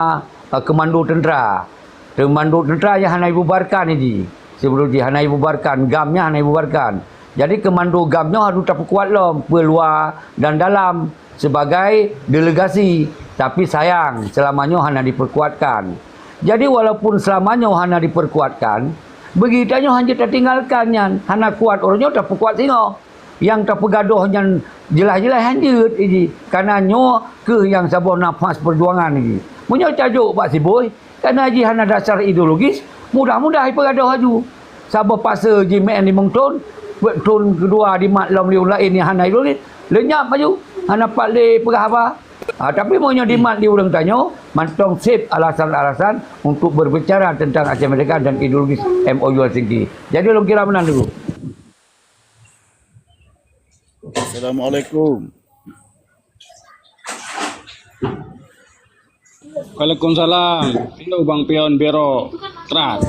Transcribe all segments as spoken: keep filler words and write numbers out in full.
eh, komando tentera. Komando tentera nyan hana dibubarkan jih. Sebelum jih hana dibubarkan, GAM nyan hana dibubarkan. Jadi komando GAM nyoe harus tapeukuat lom, peue luwa dan dalam, sebagai delegasi. Tapi sayang, selama nyoe hana diperkuatkan. Jadi walaupun selama nyoe hana diperkuatkan, bagi tanyoe hanjeuet tatinggalkan nyan, hana kuat uroe nyoe tapeukuat singoh. Nyang tapeugadôh nyan jeulaih-jeulaih hanjeuet jih, kareuna nyoe kheueh nyang saboh nafas peujuangan jih. Meunyoe tajok bak sibôi, kareuna jih hana dasar ideologis, mudah-mudah jipeugadôh laju. Saboh fase jih meu'en limong thon, peuet thon keudua dimat lom lé ureueng laén nyang hana ideologis, leunyap laju, hana pat lé peugah haba. Ha, tapi meunyoe dimat di ureueng tanyoe, mantong sép alasan-alasan untuk berbicara tentang Aceh Merdeka dan ideologis M O U Helsinki. Jadi lôn kira meunan dulu. Assalamualaikum. Waalaikumsalam. Halo Bang Pion Biro Trat.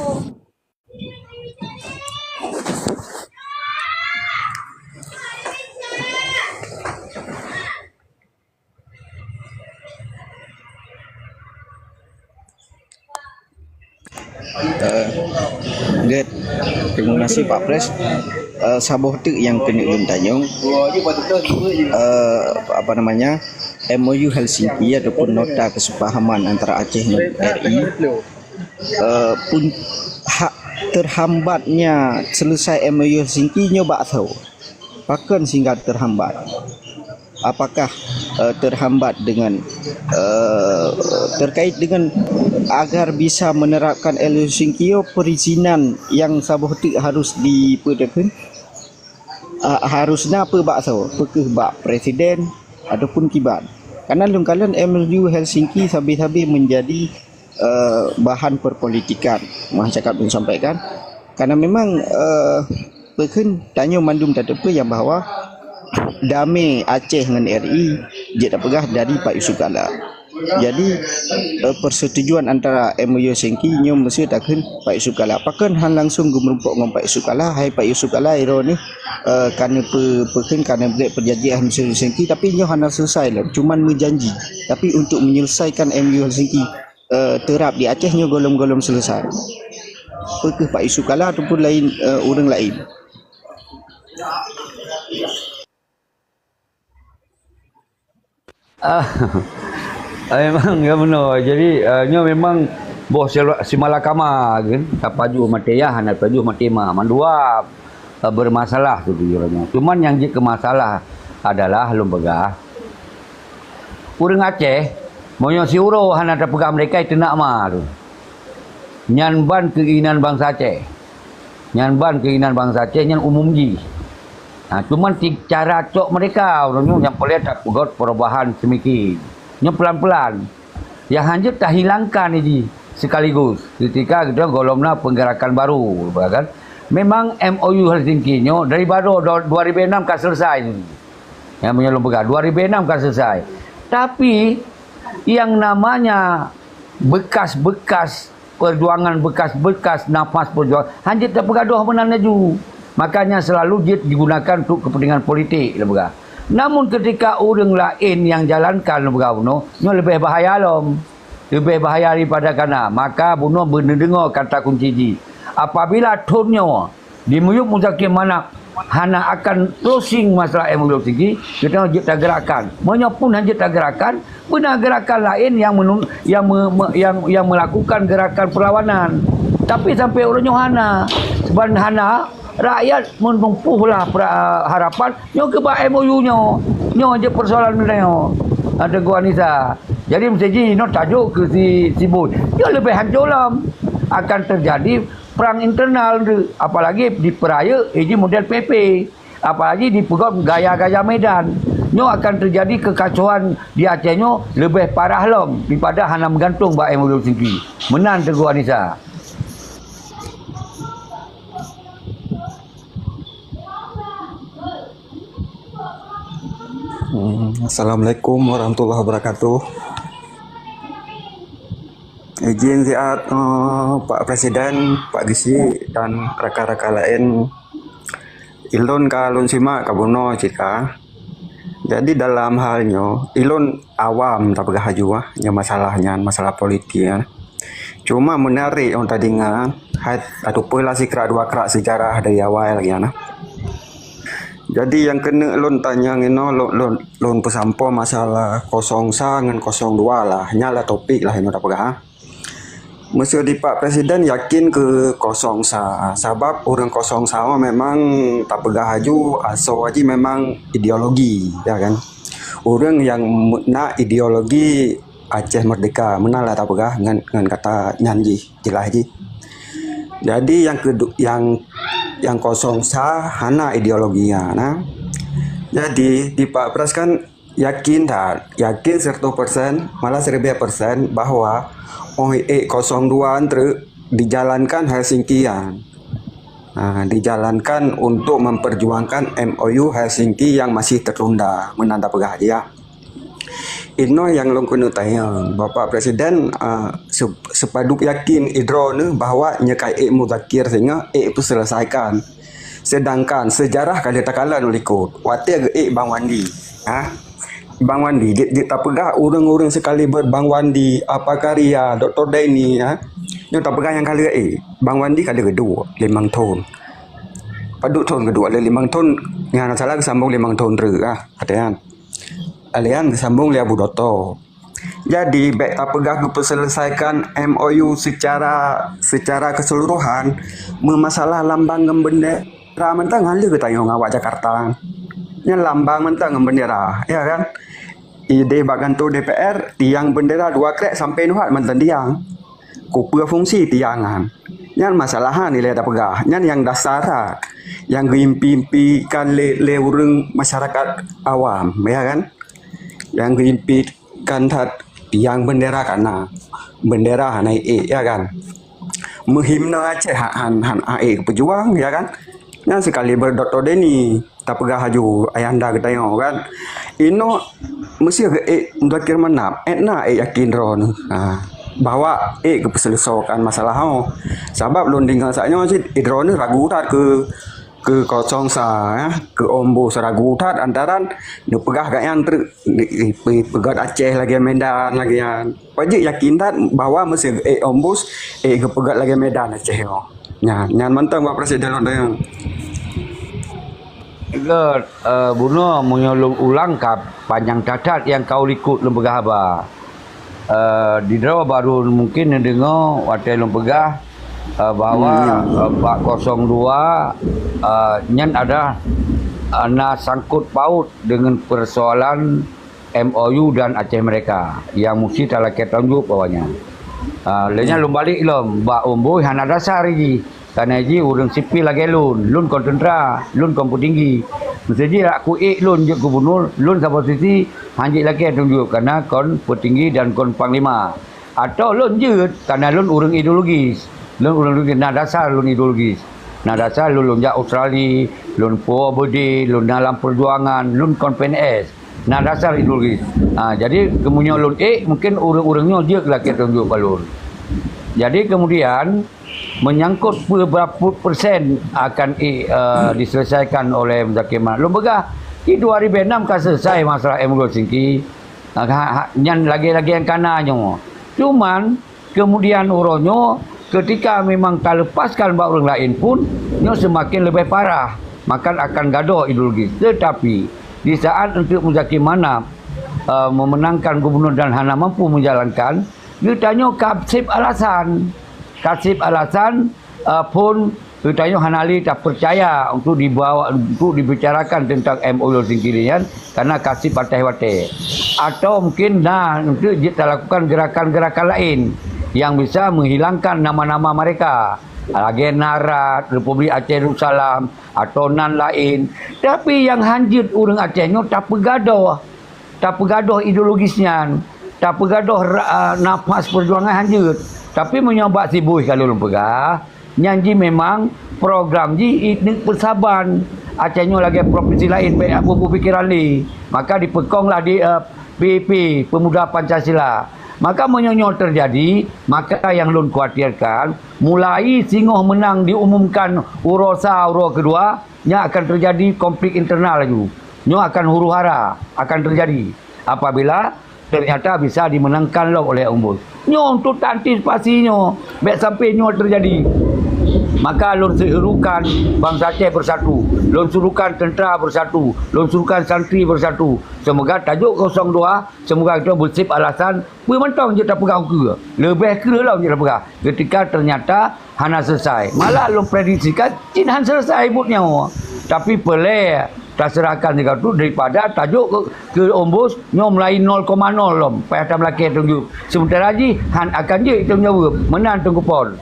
Eh, gét. Terima kasih Pak Pres. Eh, saboh teuk nyang keuneuk lôn tanyong. Eh, apa namanya? M O U Helsinki ataupun nota kesepahaman antara Aceh dan R I. Eh, pun hak terhambatnya selesai M O U Helsinki nyoe bak soe? Pakon sehingga terhambat? Apakah, eh, terhambat dengan, eh, terkait dengan agar bisa menerapkan M O U Helsinki nyoe perizinan yang saboh teuk harus dipeudeukeuen? Ah, harus na peue bak soe? Peue keuh bak presiden ataupun kiban? Karena lôn kalon M O U Helsinki sabe-sabe menjadi, eh, bahan perpolitikan. Mah cakap lôn sampaikan. Karena memang, eh, peue kheun tanyoe mandum tateupeue nyang bahwa damé Aceh ngon R I jeuet tapeugah dari Pak Yusuf Kala. Jadi, eh, persetujuan antara M O U Helsinki nyoe meuseuti takheun Pak Yusuf Kala. Pakon han langsung geumeurumpok ngon Pak Yusuf Kala, hai Pak Yusuf Kala, droeneuh, eh, ka neupeu-, peue kheun ka neubri perjanjian Helsinki, tapi nyoe hana selesai lom, cuman meujanji. Tapi untuk menyelesaikan M O U Helsinki, eh, terap di Aceh nyoe gohlom-gohlom selesai. Peue keuh Pak Yusuf Kala ataupun lain, eh, ureueng lain? Ah, memang ya benar. Jadi, ah, nyoe memang boh sila-, simalakama kan. Tapajoh maté yah, hana tapajoh maté ma. Mandua, ah, bermasalah tu tujuannya. Cuman yang jeuet keu masalah adalah lôn peugah, ureueng Aceh, meunyoe siuroe hana tapeugah merdeka, iteunak ma tu. Nyan ban keinginan bansa Aceh. Nyan ban keinginan bansa Aceh, nyan umum jih. Ha, cuman ti-, cara cok mereka, ureueng nyoe nyang peureulèe tapeugot perubahan semikin. Nyoe pelan-pelan. Nyang hanjeuet tahilangkan jih sekaligus. Ketika kita gohlom na penggerakan baru, kan? Memang M O U Helsinki nyoe dari baroe dua ribu enam ka selesai. Nyang meunyoe lôn peugah, dua ribu enam ka selesai. Tapi, yang namanya bekas-bekas perjuangan, bekas-bekas nafas perjuangan, hanjeuet tapeugadôh meunan laju. Makanya selalu jeuet digunakan untuk kepentingan politik, lôn peugah. Namun ketika ureueng laén nyang jalankan, lôn peugah bunoe, nyoe leubeh bahaya lom. Leubeh bahaya daripada kana. Maka bunoe beuneudeungoe kata kunci jih. Apabila thon nyoe, di Miyup Muzakir Manaf hana akan closing masalah M O U Helsinki, kita jeuet tagerakkan. Meunyoe pun hanjeuet tagerakkan, beuna gerakan laén yang menun-, yang me-, me-, yang, yang melakukan gerakan perlawanan. Tapi sampai uroe nyoe hana. Sebab hana, rakyat meunumpuh lah pra-, harapan nyoe keu bak M O U nyoe. Nyoe jeuet persoalan nyoe. Ha, Teungku Anisa. Jadi mesti jih inoe tajok keu si, si Boy. Nyoe leubeh hancô lom. Akan terjadi perang internal tu, apalagi dipeurayeuk iji model P P, apalagi dipeugot gaya-gaya Medan. Nyoe akan terjadi kekacauan di Aceh nyoe leubeh parah lom daripada hana meugantung bak M O U Helsinki. Meunan Teungku Anisa. Hmm, Assalamualaikum warahmatullahi wabarakatuh. Izin siat, eh, Pak Presiden, Pak Geuchik, dan rakan-rakan laén. Ilôn ka lôn simak ka bunoe cit ka. Jadi dalam hal nyoe, ilôn awam tapeugah laju ah, nyoe masalah nyan, masalah politik nyan. Cuma meunarek ureuëng tadinga, hai ateupeue lah sikrak dua krak sejarah dari awai lagée nyan ah. Jadi nyang keuneuk lôn tanyong inoe, lôn, lôn, lôn peusampoe masalah kosong sa ngon kosong dua lah. Nyan lah topik lah inoe tapeugah ah. Meuseu di Pak Presiden yakin keu kosong sa, sabab ureuëng kosong sa memang tapeugah laju asoe jih memang ideologi, ya kan? Ureuëng nyang me-, na ideologi Aceh Merdeka, meunan lah tapeugah ngon, ngon kata nyan jih, jeulaih jih. Jadi nyang kedu-, nyang, nyang kosong sa hana ideologi nyan, nah. Jadi di Pak Pres kan yakin that, yakin seratus persen, malah seribu persen bahwa O E kosong dua treuk dijalankan Helsinki nyan. Ha, dijalankan untuk memperjuangkan M O U Helsinki yang masih tertunda, meunan tapeugah jih ya. Inoe nyang lôn keuneuk tanyong, Bapak Presiden, ah, se-, seupadub yakin droeneuh bahwa nyoe ka ék muzakir singoh ék peuselesaikan. Sedangkan sejarah ka lheueh takalon u likot. Watée geuék Bang Wandi, ha? Bang Wandi, jeuet, jeuet tapeugah ureuëng-ureuëng sekaliber Bang Wandi, Apa Karya, Doktor Denny, ha? Nyoe tapeugah nyang ka lheueh ék. Bang Wandi ka lheueh geuduek limong thon. Padub thon geuduek lé limong thon, nyang hana salah geusambong limong thon treuk ah, até nyan. Alian geusambong lé Abu Doto. Jadi, bék tapeugah geupeuselesaikan M O U secara, secara keseluruhan, meumasalah lambang ngon bendera mantong hana lé geutanyong awak Jakarta. Nyan lambang mantong ngon bendera, ya kan? Ideh bak kantor D P R, tiang bendera dua krek sampai nuhat mantong tiang. Kupeue fungsi tiang nyan? Nyan masalah nilai tapeugah. Nyan nyang dasar, nyang geuimpi-impikan lé, lé ureuëng masyarakat awam, ya kan? Nyang geuimpikan that tiang bendera kana, bendera hana ék, ya kan? Meuhimne Aceh han, han, han ék peujuang, ya kan? Nyan sekaliber Doktor Denny, tapeugah laju ayahanda geutanyoe kan. Inoe meuseuh ék Muzakir Manaf, ék na ék yakin droeneuh. Ha, bahwa ék geupeuselesaikan masalah nyoe. Sabab lôn deungoe saat nyoe cit, droeneuh ragu that keu, keu kosong sa, ya, keu Ombos ragu that antaran neupeugah gobnyan treuk di, di, di, peugét Aceh lagée Medan lagée nyan. Pajeuet yakin that bahwa meuseuh ék Ombos, ék geupeugét lagée Medan Aceh nyoe. Nyan, nyan mantong Pak Presiden lôn tanyong. Göt, eh, bunoe meunyoe lôn ulang ka panyang that-that nyang ka u likot lôn peugah haba. Eh, di droe barô mungkin neudeungoe watée lôn peugah, eh, bahwa, hmm, ya, eh, bak kosong dua, eh, nyan ada, eh, na sangkot paut deungon peusoalan M O U dan Aceh Merdeka nyang musti talakée tanggung jaweueb awaknyan. Ah, lheueh nyan lôn balek lom, bak Ombos hana dasar jih. Karena jih ureuëng sipil lagée lôn, lôn kon teuntra, lôn kon peutinggi. Meuseuti jih rak kuék lôn jeuet gubunur, lôn saboh sisi han jeuet lakée tanggung jaweueb karena kon peutinggi dan kon panglima. Atau lôn jeuet karena lôn ureuëng ideologis. Lôn ureuëng ideologis, na dasar lôn ideologis. Na dasar lôn, lôn jak Australia, lôn po beudé, lôn na lam peujuangan, lôn kon P N S. Na dasar ideologis. Ha, jadi, keu meunyoe lôn ék, mungkin ureuëng-ureuëng nyoe jeuet lakée tanggung jaweueb bak lôn. Jadi, kemudian, menyangkut beberapa persen akan i-, eh, diselesaikan oleh Muzakir Manaf. Lôn peugah, di dua ribu enam ka selesai masalah M O U Helsinki. Ha, ha, nyan lagée-lagée nyang kana nyoe. Cuman, kemudian uroe nyoe, ketika memang talepaskan bak ureuëng laén pun, nyoe seumaken leubeh parah, maka akan gadôh ideologis. Tetapi, di saat Eunteuk Muzakir Manaf, eh, memenangkan gubunur dan hana mampu menjalankan, geutanyoe ka seb alasan. Ka seb alasan, eh, phon geutanyoe hana lé tapeucaya untuk dibawa, untuk dibicarakan tentang M O U Helsinki nyan, karena ka seb até watée. Atau mungkin na untuk jeuet talakukan gerakan-gerakan laén yang bisa menghilangkan nama-nama mereka. Lagée Narat, Republik Aceh Darussalam, atau nan laén. Tapi nyang hanjeuet ureuëng Aceh nyoe tapeugadôh. Tapeugadôh ideologis nyan, tapeugadôh ra-, a, nafas peujuangan hanjeuet. Tapi meunyoe bak si Boih ka lôn peugah, nyan jih memang program jih i-, neuk peusaban. Aceh nyoe lagée provinsi laén bék bubu pikeran lé. Maka dipeukonglah di, eh, P P, Pemuda Pancasila. Maka meunyoe nyoe teujadi, maka nyang lôn khawatirkan, mulai singoh meunang diumumkan uroe sa, uroe keudua, nyan akan teujadi konflik internal laju. Nyoe akan huru-hara akan terjadi apabila ternyata bisa dimenangkan lom oleh Ombos. Nyoe untuk antisipasi nyoe, bèk sampai nyoe terjadi. Maka lôn serukan bansa Aceh bersatu, lôn serukan tentara bersatu, lôn serukan santri bersatu. Semoga tajuk kosong dua, semoga kita bersip alasan peue mantong jeuet tapeugah ukeue. Leubeh kreueh lom jeuet tapeugah. Ketika ternyata hana selesai. Malah lôn prediksikan cit han selesai buet nyoe. Tapi peureulèe taserahkan sigoe teuk daripada tajok keu, keu Ombos nyoe mulai nol koma nol lom payah tameulakèe tanggung jaweueb. Sementara jih han akan jeuet tanggung jaweueb meunan Teungku Pon.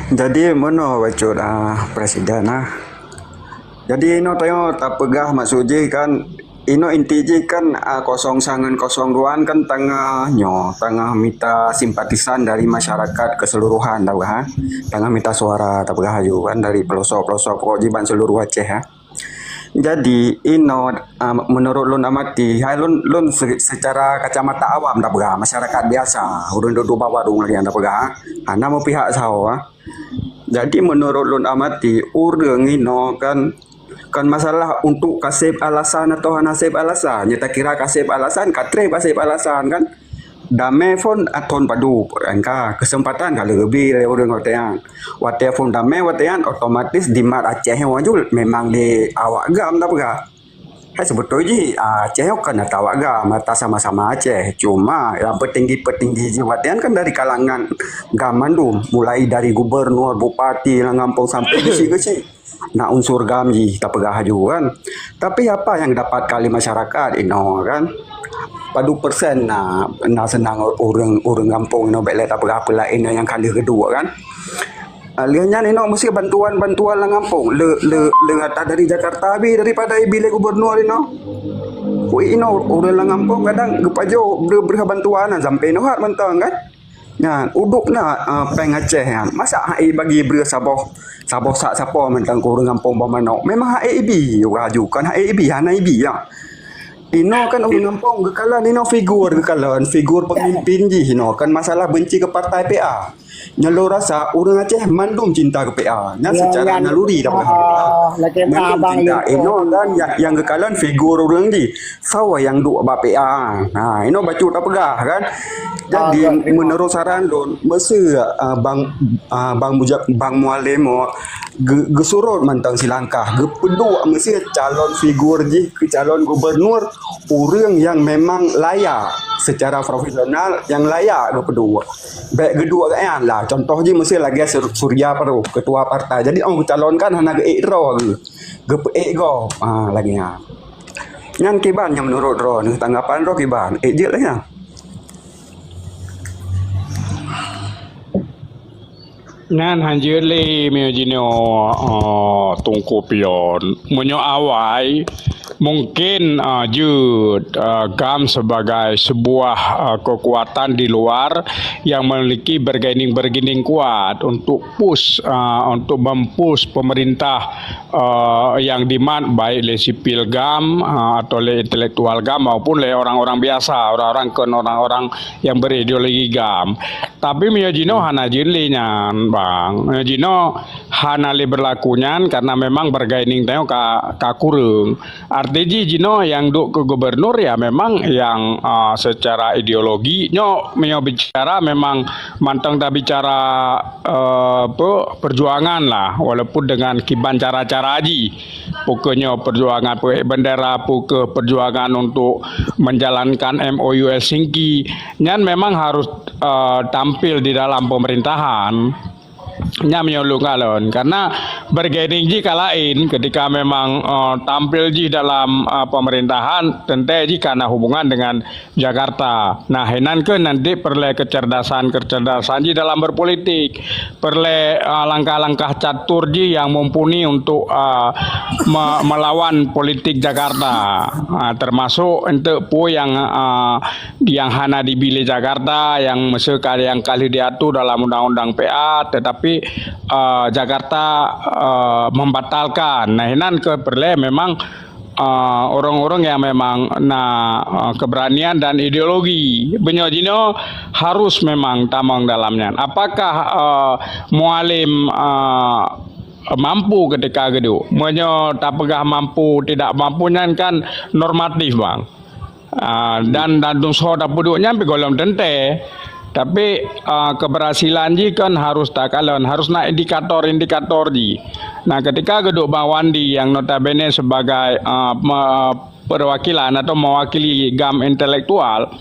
Jadi meunoe bacut, ah, Presiden, ah. Jadi inoe tanyoe tapeugah maksud jih kan, inoe inti jih kan, ah, kosong sa ngon kosong dua kan teungoh nyoe, teungoh mita simpatisan dari masyarakat keseluruhan dah, ha. Teungoh mita suara tapeugah aju kan dari pelosok-pelosok pokok jiban seluruh Aceh, ha. Jadi inoe, ah, menurut lôn amati, hai lôn, lôn se-, secara kacamata awam tapeugah, masyarakat biasa, ureueng duek-duek bak warong lagèe nyan tapeugah, ha. Hana meupihak saho, ha. Jadi menurut lôn amati, ureueng inoe kan, kan masalah untuk ka sép alasan atau hana sép alasan. Nyoe takira ka sép alasan, ka trép ka sép alasan kan. Damé phon athon padub kan ka, keuseumpatan ka leubeh lé ureueng watèe nyan. Watèe phon damé watèe nyan otomatis dimat Aceh nyoe aju memang di awak GAM tapeugah. Hai seubeutôi jih, ah, Aceh nyoe kon ata awak GAM, ata sama-sama Aceh. Cuma nyang peutinggi-peutinggi jih watèe nyan kan dari kalangan GAM mandum, mulai dari gubernur, bupati, lam gampông sampai geuchik-geuchik. Na unsur GAM jih tapeugah aju kan. Tapi apa yang dapatkan lé masyarakat inoe kan? Padub persen na, na seunang ureueng, ureueng gampông inoe bèk lé tapeugah peulaén nyang ka lheueh geuduek kan. Ah, lheueh nyan inoe meusti bantuan-bantuan lam gampông. Le, le, le ata dari Jakarta abéh daripada ibi lé gubernur inoe. Kui inoe ureueng lam gampông kadang geupajoh breueh-breueh bantuan na sampai neuhat mantong kan. Nyan, udeb na, ah, péng Aceh nyan. Masa han ék bagi breueh saboh, saboh sak sapo mantong keu ureueng gampông bak manok. Memang han ék ibi, laju kan han ék ibi, hana ibi, ya. Inoe kan ureueng gampông geukalon, inoe figur geukalon, figur pemimpin jih inoe kan masalah benci keu partai P A. Nyoe lôn rasa ureueng Aceh mandum cinta keu P A. Nyan secara naluri dah peugah. Mandum cinta. Inoe kan nyang, nyang geukalon figur ureueng jih. Sawa nyang duek bak P A. Ha, inoe bacut tapeugah kan. Jadi, menurut saran lôn, meuseu, ah, Bang, ah, Bang Muja-, Bang Mualem, oh, geu-, geusurot mantong silangkah, geupeuduek meuseu calon figur jih keu calon gubernur, ureueng nyang memang layak secara profesional, nyang layak geupeuduek. Bèk geuduek geuh nyan lah. Contoh jih meuseu lagèe Sur-, Surya Paloh, ketua partai. Jadi, oh, geucalonkan hana geuék droe geuh. Geupeuék gob. Ah, lagèe nyan. Nyan kiban nyang meunurot droeneuh, tanggapan droe kiban? Ék jeuet lagèe nyan. Nyan han jeuet lé meunyoe jinoe, eh, Teungku Pion. Meunyoe awai, mungkin, eh, jeuet, eh, GAM sebagai sebuah, eh, kekuatan di luar yang memiliki bargaining-bargaining kuat untuk push, eh, untuk mem-push pemerintah eh, yang dimat baik lé sipil GAM, eh, atau lé intelektual GAM maupun lé orang-orang biasa, orang-orang kon orang-orang yang berideologi GAM. Tapi meunyoe jinoe hana jeuet lé nyan, Bang. Meunyoe jinoe hana lé berlaku nyan karena memang bargaining tanyoe ka, ka kureueng. Arti jih jinoe nyang duek keu gubernur ya memang nyang, eh, secara ideologi. Nyoe meunyoe bicara memang mantong tabicara, eh, apa, perjuangan lah, walaupun dengan kiban cara-cara jih. Peu keuh nyoe perjuangan peuék bendera, peu keuh perjuangan untuk menjalankan M O U Helsinki. Nyan memang harus, eh, tampil di dalam pemerintahan. Nyan meunyoe lôn kalon. Karena bargaining jih ka laén ketika memang, eh, tampil jih dalam, eh, pemerintahan, teuntèe jih ka na hubungan dengan Jakarta. Nah, inan keuh nanti peureulèe kecerdasan-kecerdasan jih dalam berpolitik. Peureulèe, ah, langkah-langkah catur jih yang mumpuni untuk, ah, me-, melawan politik Jakarta. Ah, termasuk enteuk peue yang, ah, yang hana dibi lé Jakarta, yang meuseuka yang ka lheueh diatur dalam undang-undang P A, tetapi, ah, Jakarta, ah, membatalkan. Nah, inan keuh peureulèe memang ah, ureuëng-ureuëng nyang memang na, ah, keberanian dan ideologi. Meunyoe jinoe harus memang tamong dalam nyan. Apakah, ah, Mualem, ah, mampu ketika geuduek? Meunyoe tapeugah mampu, tidak mampu nyan kan normatif, bang. Ah, dan, dan dumsoe tapeuduek nyan pih gohlom teuntée. Tapi, ah, keberhasilan jih kan harus takalon, harus na indikator-indikator jih. Nah, ketika geuduek bang Wandi yang notabene sebagai, ah, me-, perwakilan atau mewakili gam intelektual,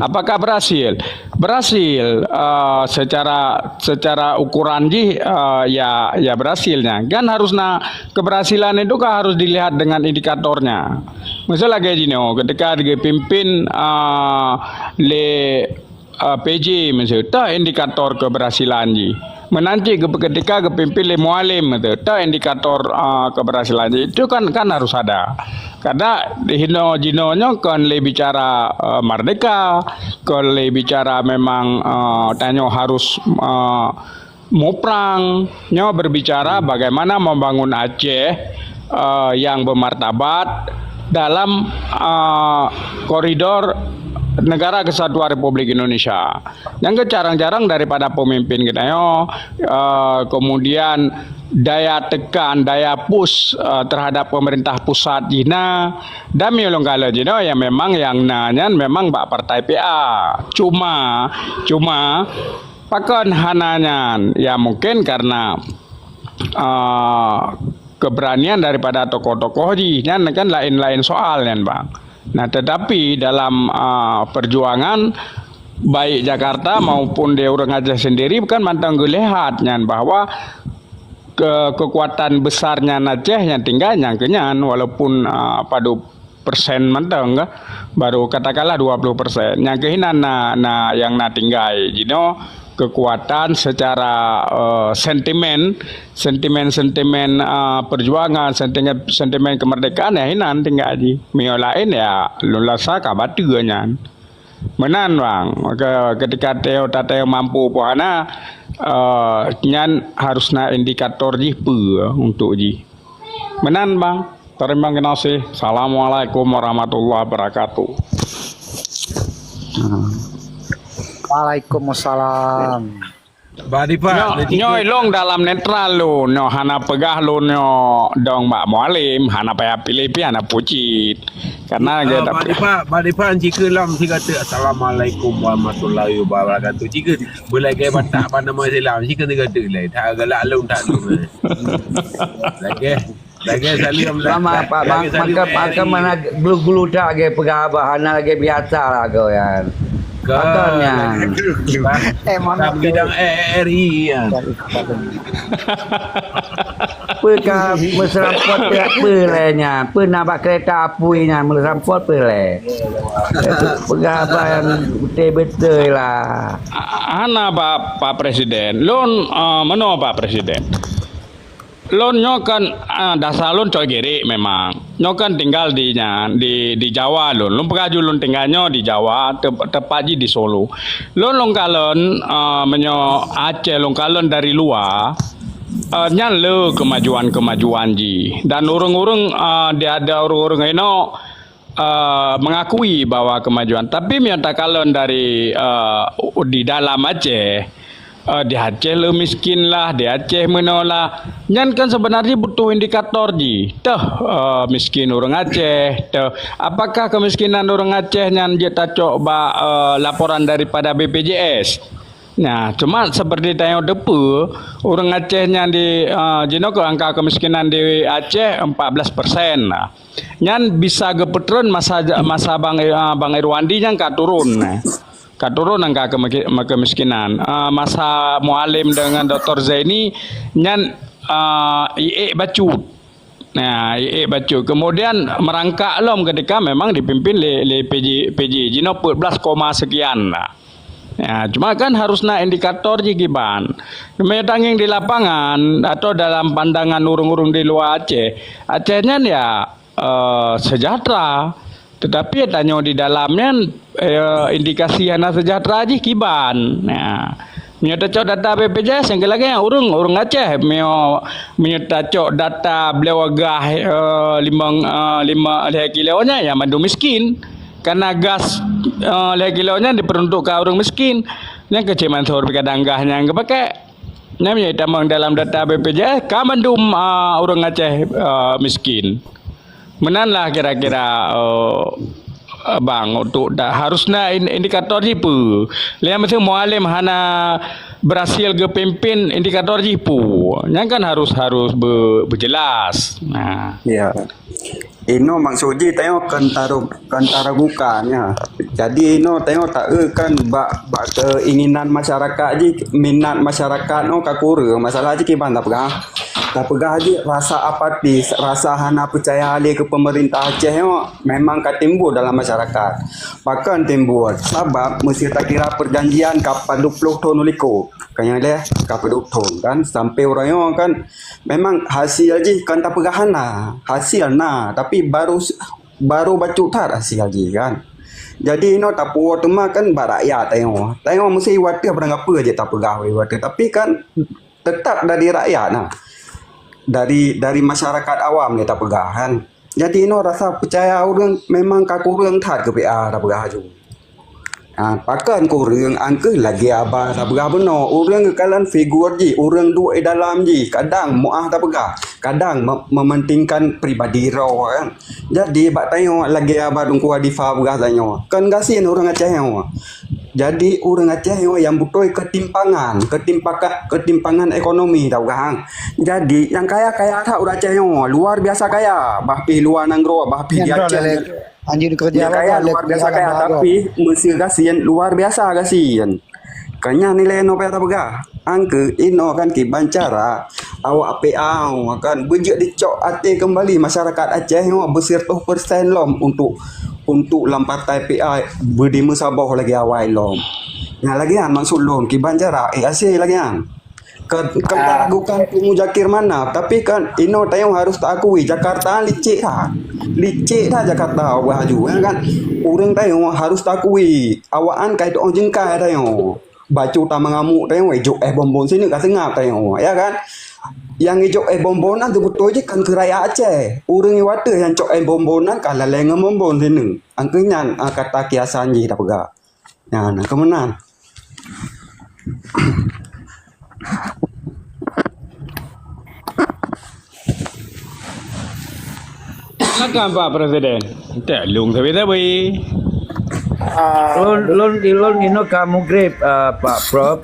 apakah berhasil? Berhasil, ah, secara, secara ukuran jih, ah, ya, ya berhasilnya. Kan harus na keberhasilan itu kan harus dilihat dengan indikatornya. Misal lagée jinoe, ketika dipimpin, ah, lé, ah, P J misal, tah indikator keberhasilan jih. Meunan cit geup-, ketika geupimpin lé Mualem misal, tah indikator, ah, keberhasilan jih. Itu kan, kan harus ada. Karena hino jinoe nyoe kon lé bicara, ah, merdeka, kon lé bicara memang, ah, tanyoe harus, ah, muprang. Nyoe berbicara bagaimana membangun Aceh, eh, yang bermartabat dalam, eh, koridor Negara Kesatuan Republik Indonesia. Nyang keucarang-carang daripada pemimpin kita nyoe, eh, kemudian daya tekan, daya push, eh, terhadap pemerintah pusat jih na, dan meunyoe lôn kalon jinoe yang memang yang na nyan memang bak partai P A. Cuma, cuma Pakon hana nyan? Ya, mungkin karena, ah, keberanian daripada tokoh-tokoh jih. Nyan kan lain-lain soal nyan, Bang. Nah, tetapi dalam, ah, perjuangan baik Jakarta maupun di ureuëng Aceh sendiri kan mantong geulihat nyan bahwa ke-, kekuatan besarnya Aceh nyang tinggai nyang keunyan, walaupun, ah, padub persen mantong kah, baru katakanlah dua puluh persen. Nyang keuh inan na, na, nyang na tinggai jinoe kekuatan secara, eh, sentimen, sentimen-sentimen, eh, perjuangan, sentimen, sentimen kemerdekaan, ya inan tinggai jih. Meunyoe laén, ya lôn rasa ka bateue nyan. Meunan, Bang. Maka ketika teu-, tateu mampu peue hana, eh, nyan harus na indikator jih peue untuk jih. Meunan, Bang. Terima kasih. Assalamualaikum warahmatullahi wabarakatuh. Waalaikumsalam. Bang Dipa, nyoe, nyoe lôn dalam netral lôn, nyoe hana peugah lôn nyoe dong bak Mualem, hana payah piléh pih hana pucit. Karena ah, Bang Dipa, Bang Dipa, jika lom siga teuk, "Assalamualaikum warahmatullahi wabarakatuh." Jika beulagée Batak bak nama Islam, jika siga teuk lé, that galak lôn that lôn. Lagée Lagée salam lah. Lama Pak Bang, maka, maka mana glu-glu tak lagée peugah haba, hana lagée biasa lah kau yan. Pakon nyan? Eh, mohon maaf. Bidang R I ya. Peue ka meuserampot peureulée nyan? Peue na bak keureta apui nyan meuserampot peureulée? Peugah haba nyang beutôi-beutôi lah. Hana, Pak, Pak Presiden. Lôn, eh, meunoe, Pak Presiden. Lôn nyoe kan, ah, dasar lôn cok Gerik memang. Nyoe kan tinggal di nya, di, di Jawa lôn. Lôn peugah ju lôn tinggal nyoe di Jawa, te-, tepat jih di Solo. Lôn, lôn kalon, ah, meunyoe Aceh lôn kalon dari luwa, ah, nyan le kemajuan-kemajuan jih. Dan ureuëng-ureuëng, ah, di ada ureuëng-ureuëng inoe, eh, mengakui bahwa kemajuan. Tapi meunyoe takalon dari, eh, di dalam Aceh, eh, di Aceh le miskin lah, di Aceh meunoe lah. Nyan kan sebenarnya butuh indikator jih. Teuh, eh, miskin ureuëng Aceh, teuh. Apakah kemiskinan ureuëng Aceh nyan jeuet tacok bak, eh, laporan daripada B P J S? Nah, cuma seperti tanyoe teupeue, ureuëng Aceh nyan di, eh, jinoe keu angka kemiskinan di Aceh empat belas persen. Nah, nyan bisa geupeutreun masa ja-, masa Bang, ah, Bang Irwandi nyan ka turun, eh. Ka turun angka kemiki-, kemiskinan. Ah, masa Mualem dengan Doktor Zaini nyan, ah, iék bacut. Nah, iék bacut. Kemudian merangkak lom ketika memang dipimpin lé, lé P J, P J jinoe peuet belas koma sekian lah. Ya, cuma kan harus na indikator jih kiban. Meunyoe tangieng di lapangan atau dalam pandangan ureuëng-ureuëng di luwa Aceh, Aceh nyan ya, eh, sejahtera. Tetapi tanyoe di dalam nyan, eh, indikasi hana sejahtera jih kiban. Ya. Meunyoe tacok data B P J S, nyang keu lagèe ureueng, ureueng Aceh, meunyoe, meunyoe tacok data beuleubeh gah, eh, limong, eh, lima lhèe kilo nyan, ya mandum miskin. Karena gas, eh, lhèe kilo nyan diperuntukkan ureueng miskin. Nyang keu Cik Mansur pih kadang gah nyan geupakè. Nyan meunyoe tamong dalam data B P J S, ka mandum, ah, ureueng Aceh, ah, miskin. Meunan lah kira-kira, eh, bang, untuk da-, harus na in-, indikator jih peue. Lé meusti mualem hana berhasil geupimpin, indikator jih peue. Nyan kan harus, harus be-, beujelas. Nah. Ya. Inoe maksud jih tanyoe kon taru-, kon taragukan, ya. Jadi inoe tanyoe taeu kan bak, bak keinginan masyarakat jih, minat masyarakat nyoe ka kureueng. Masalah jih kiban tapeugah. Tapeugah jih rasa apatis, rasa hana peucaya lé keu pemerintah Aceh nyoe memang ka timbul dalam masyarakat. Pakon timbul? Sabab meuseu takira perjanjian ka padub ploh thon likot. Ka nyang lhèe ka padub thon kan, sampai uroe nyoe kan memang hasil jih kan tapeugah hana. Hasil na, tapi baru s-, baru bacut that hasil jih kan. Jadi inoe tapuwoe teuma kan bak rakyat tanyoe. Tanyoe meuseu watèe barang apa jeuet tapeugah watèe. Tapi kan tetap dari rakyat nah. Dari, dari masyarakat awam lé tapeugah kan. Jadi inoe rasa peucaya ureueng memang ka kureueng that keu P A tapeugah laju. Ha, pakon kureueng angkeuh lagèe haba tapeugah bunoe. Ureueng geukalon figur jih, ureueng duek di dalam jih, kadang meuah tapeugah, kadang me-, mementingkan pribadi droe kan. Jadi bak tanyoe lagèe haba Teungku Hadifa peugah tanyoe. Kon gasien ureueng Aceh nyoe. Jadi ureueng Aceh nyoe nyang beutôi keutimpangan, keutimpaka-, keutimpangan ekonomi tapeugah. Jadi nyang kaya-kaya that ureueng Aceh nyoe, luar biasa kaya. Bah pih luwa nanggroe, bah pih di Aceh. Anjeun keureuja nyang kaya luar biasa kaya, tapi meuseu gasien luar biasa gasien. Keu nyan nilai nyoe payah tapeugah. Angkeuh inoe kan kiban cara awak P A kan beujeuet dicok até keumbali masyarakat Aceh nyoe beusiratoh persen lom untuk, untuk lam partai P A beudimeusaboh lagèe awai lom. Nyan lagèe nyan maksud lôn kiban cara, eh, asie lagèe nyan. Ka, ka taragukan Teungku Muzakir Manaf, tapi kan inoe tanyoe harus taakui Jakarta licek that. Licek that Jakarta bah laju, ya kan? Ureueng tanyoe harus taakui awaknyan ka jitu'oh jeungkai tanyoe. Bacut tameungamuk tanyoe, ijok éh bonbon sineuk ka seungab tanyoe, ya kan? Nyang ijok éh bonbon nyan teubeutôi jih kan keu rakyat Aceh. Ureueng watèe nyang cok éh bonbon nyan ka lalé ngon bonbon sineuk. Angkeuh nyan, ah, kata kiasan jih tapeugah. Nyan, angkeuh meunan. Silakan Pak Presiden. Tak lung sabe-sabe. Ah, lôn, lôn, lôn inoe ka mugrib, ah, Pak Prof.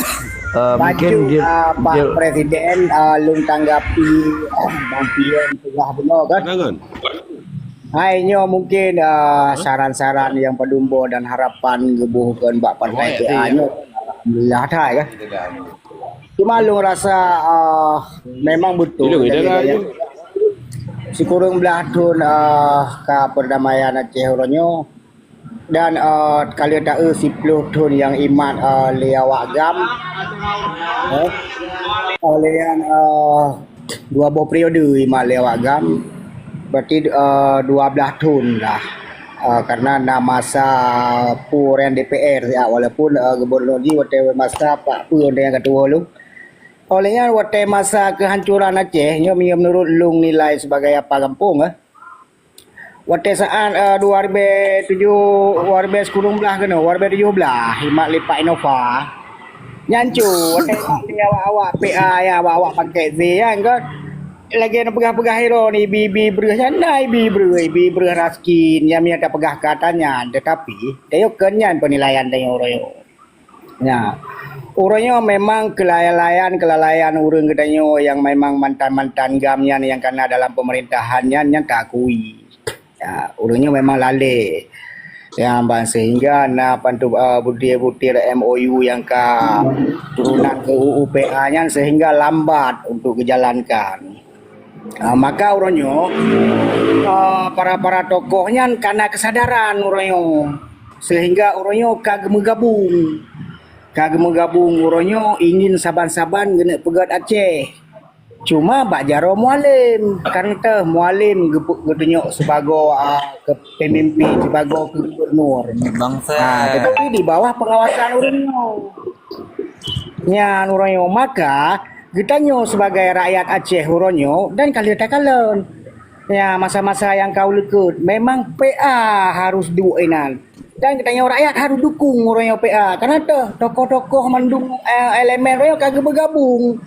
Ah, mungkin baju, dia, ah, Pak dia Presiden, ah, lôn tanggapi, ah, Bang Pion peugah bunoe kan? Hai nyoe mungkin, ah, saran-saran nyang padum boh dan harapan geuboh keu bak partai P A nyoe. Alhamdulillah that kan. Cuma lôn rasa, ah, memang beutôi. Sikureueng blah thon, ah, ka perdamaian Aceh uroe nyoe. Dan, eh, ka lheueh taeu siploh thon nyang imat, eh, lé awak GAM. Eh, oh, lé nyan, eh, dua boh periode imat lé awak GAM. Berarti, eh, dua blah thon lah. Eh, karena na masa peue ureueng D P R siat, walaupun, eh, gubernur jih watèe masa Pak Peue nyang ka tuwoe lom. Oh, lé nyan watèe masa kehancuran Aceh, nyoe meunurot lôn nilai sebagai apa gampông, eh. Watèe saat, eh, dua ribèe tujoh, dua ribèe sikureueng blah keunoe, dua ribèe tujoh blah, imat lé Pak Innova. Nyan cit, watèe awak-awak P A, ya, awak-awak pakèt Z, ya, kan? Lagèe na peugah-peugah droeneuh, ibi-ibi breueh nyan, na ibi breueh, ibi breueh raskin, nyang mita peugah kata nyan, tetapi, tanyoe kon nyan penilaian tanyoe uroe nyoe. Ya. Uroe nyoe memang kelalaian-kelalaian ureueng geutanyoe nyang memang mantan-mantan GAM nyan nyang kana dalam pemerintahan nyan, nyan taakui. Ya, uroe nyoe memang lalè. Ya, ban sehingga na pantu, eh, butir-butir M O U nyang ka turunan keu U U P A nyan sehingga lambat untuk geujalankan. Ah, maka uroe nyoe, ah, para-para tokoh nyan kana keusadaran uroe nyoe, sehingga uroe nyoe ka geumeugabong. Ka geumeugabong uroe nyoe ingin saban-saban geuneuk peugöt Aceh. Cuma bak jaroe Mualem, kan teuh Mualem geupe-, geutunyok sibagoe, ah, keu pemimpin, sibagoe keu gubernur. Bangsa. Ah, tetapi di bawah pengawasan ureueng nyoe. Nyan uroe nyoe, maka geutanyoe sibagai rakyat Aceh uroe nyoe dan ka lheueh takalon. Ya, masa-masa nyang ka uleukeut, memang P A harus duek inan. Dan geutanyoe rakyat harus dukung uroe nyoe P A. Karena toh, tokoh-tokoh mandum, eh, elemen uroe nyoe ka geubeugabung.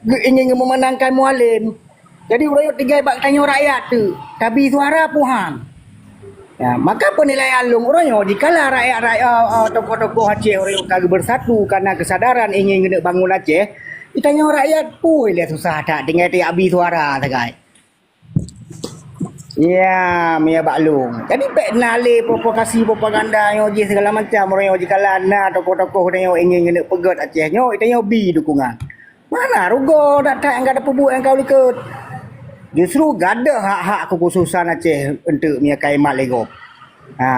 Geu-, ingin memenangkan Mualem. Jadi, uroe nyoe tinggai bak tanyoe rakyat tu, tabi suara puhan. Ya, maka penilaian lôn uroe nyoe, jikalau rakyat-rakyat, eh, eh, tokoh-tokoh Aceh uroe nyoe ka bersatu karena kesadaran ingin keuneuk bangun Aceh, tanyoe rakyat pui lé susah that tinggai tabi suara sagai. Ya, meunyo bak lôn. Jadi, bèk na lé provokasi propaganda nyoe jih segala macam uroe nyoe, jikalau na tokoh-tokoh uroe nyoe ingin keuneuk peugöt Aceh nyoe, tanyoe bi dukungan. Mana rugoe that-that nyang ka tapeubuet nyang ka uleukeut. Justru gadôh hak-hak keukhususan Aceh eunteuk meunyo ka imat lé gob. Ha,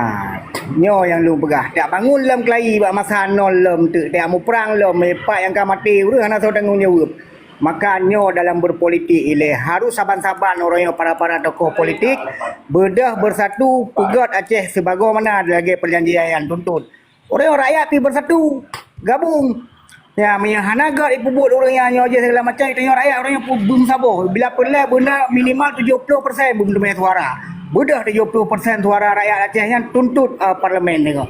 nyoe nyang lôn peugah. Dak bangun lom keulayi bak masa nol lom teuk, dak muprang lom, pat nyang ka maté ureuëng hana soe tanggong jaweueb. Maka nyoe dalam berpolitik ilée harus saban-saban uroe nyoe para-para tokoh politik beudôh bersatu peugöt Aceh sebagaimana lagée perjanjian nyang tuntut. Ureuëng rakyat pi beusatu, gabung. Ya, meunyoe hana gét ipeubuet ureuëng nyan nyoe jih segala macam, tanyoe rakyat ureuëng nyan pu-, beumeusaboh. Bila peureulée beuna minimal tujoh ploh persen beumeuteumé suara. Beudôh tujoh ploh persen suara rakyat Aceh nyan tuntut, eh, parlemen nyoe.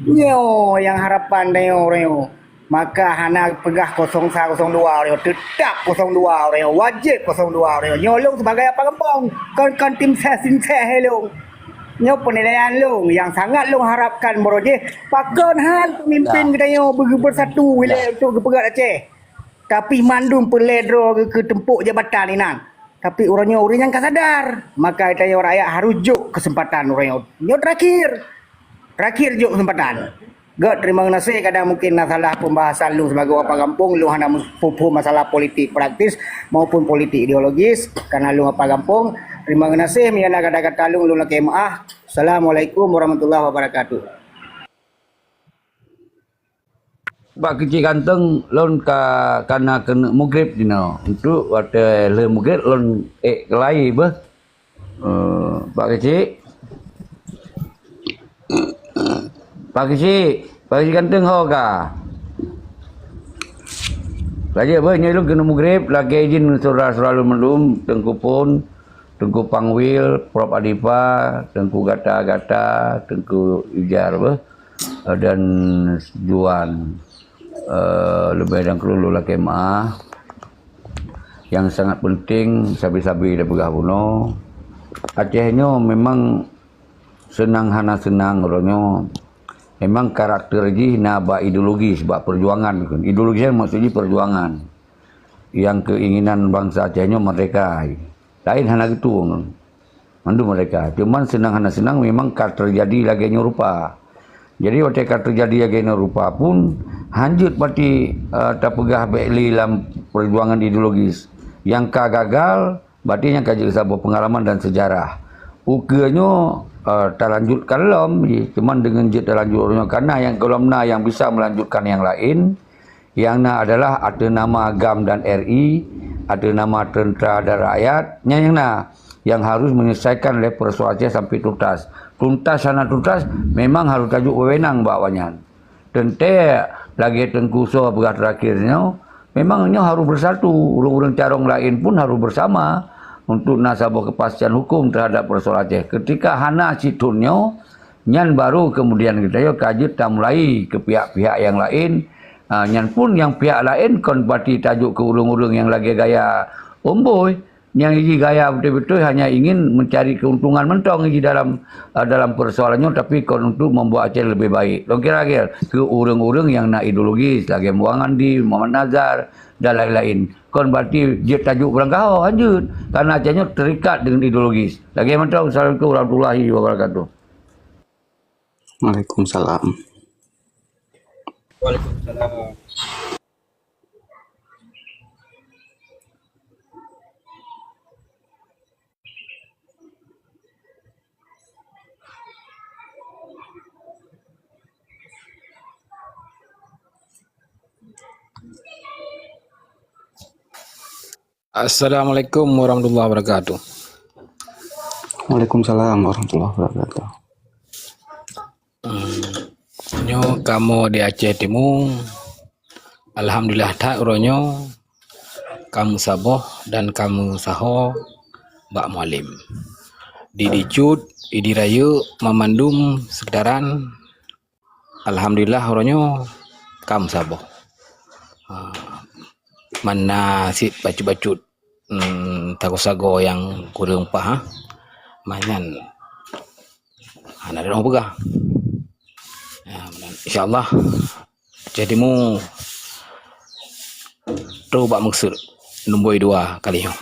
Nyoe nyang harapan tanyoe ureuëng nyoe. Maka hana peugah kosong sa kosong dua ureuëng nyoe, teutap kosong dua ureuëng nyoe, wajéb kosong dua ureuëng nyoe. Nyoe lôn sibagai apa gampông, kon, kon tim ses, tim ses lôn. Nyoe penilaian lôn nyang sangat lôn harapkan baroe jih, pakon han pemimpin geutanyoe beu-, beusatu ilée untuk geupeugöt Aceh. Tapi mandum peureulée droe geukeue tumpôk jabatan inan. Tapi uroe nyoe ureuëng nyang ka sadar, maka tanyoe rakyat harus jok keuseumpatan uroe nyoe. Nyoe terakhir. Terakhir jok keuseumpatan. Gét, terima geunaséh, kadang mungkin na salah pembahasan lôn sibagoe apa gampông, lôn hana phom-phom masalah politik praktis maupun politik ideologis, karena lôn apa gampông. Terima geunaséh, meunyo na kata-kata lôn, lôn lakée meuáh. Assalamualaikum warahmatullahi wabarakatuh. Bak keuchik ganteng lôn ka, kana keuneuk mugrib dinoe. Untuk watée lheueh mugrib lôn ék keulayi beuh. Eh, Pak Keuchik. Pak Keuchik, Pak Keuchik ganteng ho ka. Laju beuh nyoe lôn keuneuk mugrib, lakée izin syedara-syedara lôn mandum, Teungku Pon, Teungku Pangwil, Prof Adifa, Teungku Gata-gata, Teungku Ijar beuh, eh, dan Juan, eh, leubeh dan keu lôn lakée meuáh. Yang sangat penting, sabe-sabe tapeugah bunoe, Aceh nyoe memang seunang hana seunang uroe nyoe. Memang karakter jih na bak ideologis, bak perjuangan. Ideologis nyan maksud jih perjuangan. Yang keinginan bangsa Aceh nyoe merdeka. Laén hana geutueng. Mandum merdeka. Cuman seunang hana seunang memang ka teujadi lagée nyoe rupa. Jadi watée ka teujadi lagée nyoe rupa pun, hanjeuet pati, eh, tapeugah bék lé lam perjuangan ideologis. Nyang ka gagal, berarti nyang ka jeuet saboh pengalaman dan sejarah. Ukeue nyoe, eh, talanjutkan lom jih, cuman deungon jeuet talanjut uroe nyoe, karena nyang gohlom na nyang bisa melanjutkan nyang laén, nyang na adalah ateueh nama GAM dan RI, ateueh nama teuntara dan rakyat, nyan nyang na, nyang harus menyelesaikan lé persoalan Aceh sampai tuntas. Tuntas hana tuntas, memang harus tajok wewenang bak awaknyan. Teuntée lagée Teungku Soe peugah terakhir nyoe, memang nyoe harus bersatu, ureuëng-ureuëng carông laén pun harus bersama untuk na saboh kepastian hukum terhadap persoalan Aceh. Ketika hana cit thon nyoe, nyan baru kemudian geutanyoe ka jeuet tamulai keu pihak-pihak nyang laén. Ah, nyan pun nyang pihak laén kon berarti tajok keu ureuëng-ureuëng nyang lagée gaya Umboi. Nyang jih gaya beutôi-beutôi hanya ingin mencari keuntungan mantong jih dalam, eh, dalam persoalan nyoe, tapi kon untuk membuat Aceh lebih baik. Lôn kira-kira keu ureuëng-ureuëng nyang na ideologis, lagée Muhammad Andi, Muhammad Nazar, dan lain-lain. Kon berarti jeuet tajok beurangkaho, hanjeuet. Karena Aceh nyoe terikat dengan ideologis. Lagée mantong, Assalamualaikum warahmatullahi wabarakatuh. Waalaikumsalam. Waalaikumsalam. Assalamualaikum warahmatullahi wabarakatuh. Waalaikumsalam warahmatullahi wabarakatuh. Hmm. Nyoe kamoe di Aceh Timu, Alhamdulillah that uroe nyoe ka meusaboh dan ka meusaho bak Mualem. Di Dicut, Idi Rayeuk, Mamandum sekitaran, alhamdulillah uroe nyoe ka meusaboh. Ha, mana sit bacut-bacut, hmm, sagoe-sagoe nyang kureueng paih, ha. Manyan hana lôn peugah. Ya, insya Allah, Aceh Timu trok bak meukeusut lumboi dua kali nyoe.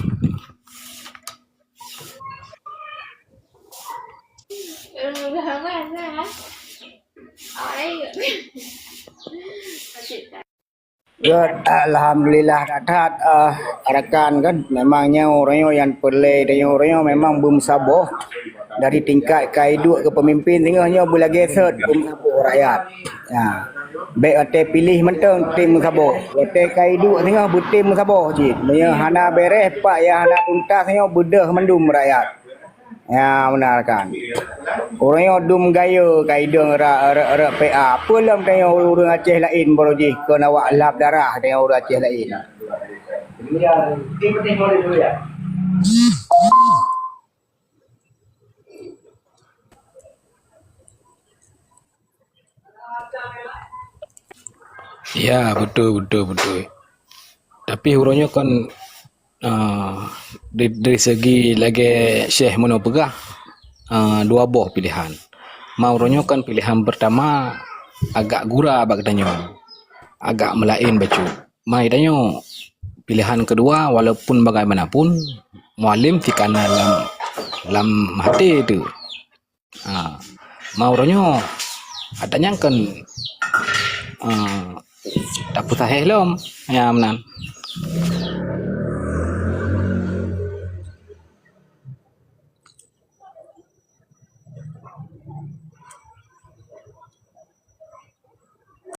Gét, alhamdulillah that-that, eh, rakan kan. Memang nyoe uroe nyoe nyang peureulée, dan nyoe uroe nyoe memang beumeusaboh dari tingkat kaiduek keu peumimpin singoh nyoe beulagée sot beumeusaboh rakyat. Ya. Bék watée piléh mantong tem meusaboh. Watée kaiduek singoh beutem meusaboh cit. Meunyoe hana beureh, pak nyang hana tuntas nyoe beudôh mandum rakyat. Ya, meunan kan. Ureuëng nyoe dum gayeue ka idong ra-, ra-, ra-, P A. Peue lom tanyoe ureuëng Aceh laén baroe jih kon awak lhab darah tanyoe ureuëng Aceh laén. Ya, beutôi, beutôi, beutôi. Tapi uroe nyoe kon, ah, dari, dari segi lagée Syekh Muno peugah, ah, dua boh piléhan. Ma uroe nyoe kon piléhan peurtama agak gura bak geutanyoe, agak meulaén bacut. Ma geutanyoe piléhan keudua, walaupun bagaimanapun Mualem sikana lam, lam até teuh. Ha, ma uroe nyoe ata nyang kon, ha, tapeusahéh lom, ya meunan.